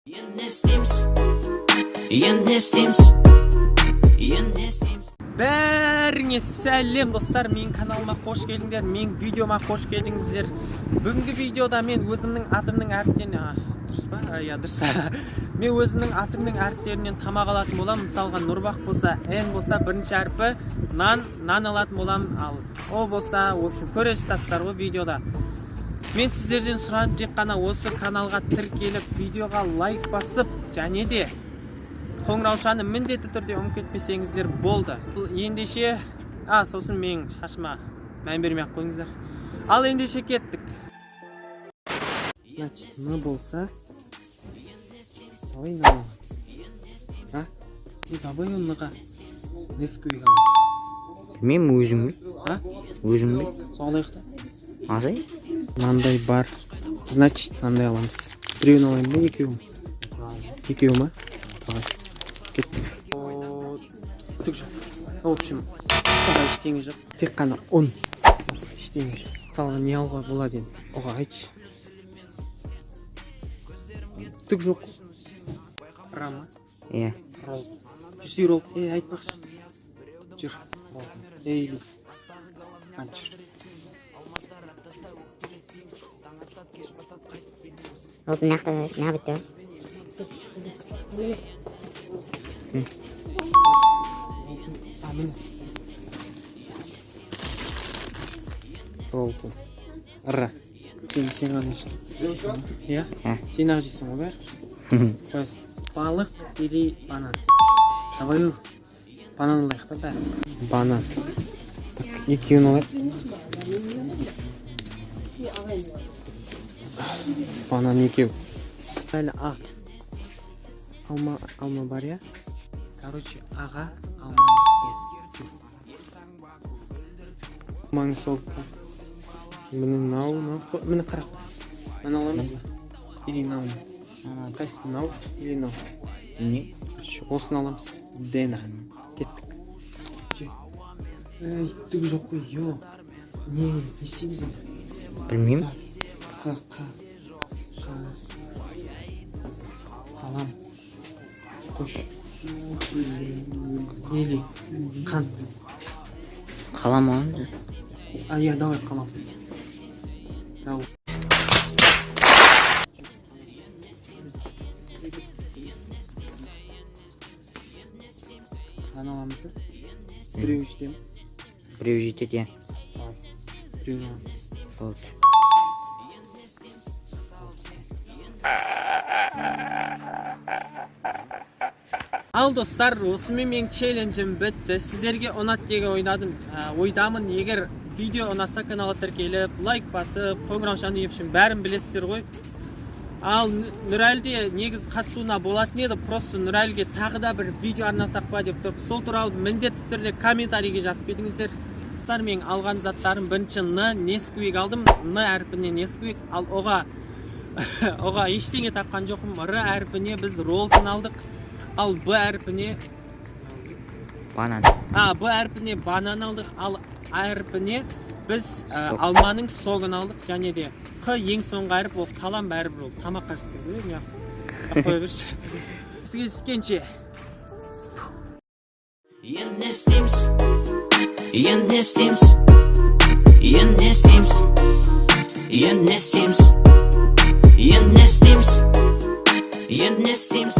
Енді не істейміз? Енді не істейміз? Енді не істейміз? Бәріңе сәлем, достар! Менің каналыма қош келдіңдер, менің видеома қош келдіңіздер. Бүгінгі видеода мен өзімнің атымның әріптерінен, дұрыс па? Иә, дұрыс. Мен өзімнің атымның әріптерінен тамақ алатын боламын. Мысалға, Нұрбақ болса, Н болса, бірінші әрпі нан, нан алатын боламын. Ал О болса, в общем, көре жатасыздар ғой видеода. Мен сіздерден сұраным тек қана осы каналға тіркеліп, видеоға лайк басып және де қоңыраушаны міндетті түрде ұмытып кетпесеңіздер болды. Ендеше, сосын менің шашыма мән бермей ақ қойыңыздар. Ал ендеше кеттік. Значит, Н болса, давай нан аламыз. А, и давай Н-ға Несквик аламыз. Білмеймін, өзің біл. А? Өзің біл. Сол алайық та. Алсай. Мынандай бар, значит, мынандай аламыз. Біреуін алайын ба, екеуін? Екеуі ма? Давай, кеттік. О, түк жоқ. В общем, оға ештеңе жоқ, тек қана ұн, басқа ештеңе жоқ. Мысалға, не алуға болады енді? Оға айтшы. Түк жоқ. Рама. Иә. Ролл жүрсей, ролл. Ей, айтпақшы, жүр. Ей, а, жүр. Ол мына жақта не бітті? А, міне. Ролл р. Сен ғана жейсің, иә? Ә. Сен ақ жейсің ғой бәрі. Қой. Балық или банан? Давай банан алайық та бәрі. Банан. Так, екеуін алайық. Банан екеу. Әлі а. Алма, алма бар, иә? Короче, аға алманы. Алманың согы. Міне мынау, мынау. Міне, қара. Мынаны аламыз ба? Или мынау ма? Қайсысы, мынау или мынау? Не? Короче, осыны аламыз. Дена. Кеттік. Же. Ей, түк жоқ қой, ё. Не істейміз енді? Білмеймін. Қ, қ, қ. Қалам. Қойшы. Или қант. Қалам аламыз. А, иә, давай қалам. Давай. Мынаны аламыз да? Біреу жете ме? Біреу жетеді, иә. Давай. Біреуін аламыз. Болды. Ал, достар, осымен менің челленджім бітті. Сіздерге ұнады деген ойнадым, ойдамын. Егер видео ұнаса, каналға тіркеліп, лайк басып, қоңыраушаны, в общем, бәрін білесіздер ғой. Ал Нұрәлі де негізі қатысуына болатын еді, просто Нұрәліге тағы да бір видео арнасақ па деп тұр. Сол туралы міндетті түрде комментарийге жазып кетіңіздер. Достар, менің алған заттарым: бірінші Н, Несквик алдым, Н әрпіне Несквик. Ал оға ештеңе тапқан жоқпын. Р әрпіне біз роллтон алдық. Ал Б әрпіне Банан. А, Б әрпіне банан алдық. Ал А әрпіне біз Сок. алманың согын алдық. Және де Қ, ең соңғы әріп, ол қалам. Бәрібір ол тамаққа жеткізді ғой, неғып қоя берші. Кездескенше! Енді не істейміз? Енді не істейміз? Енді не істейміз? Енді не істейміз? Енді не істейміз? Енді не істейміз?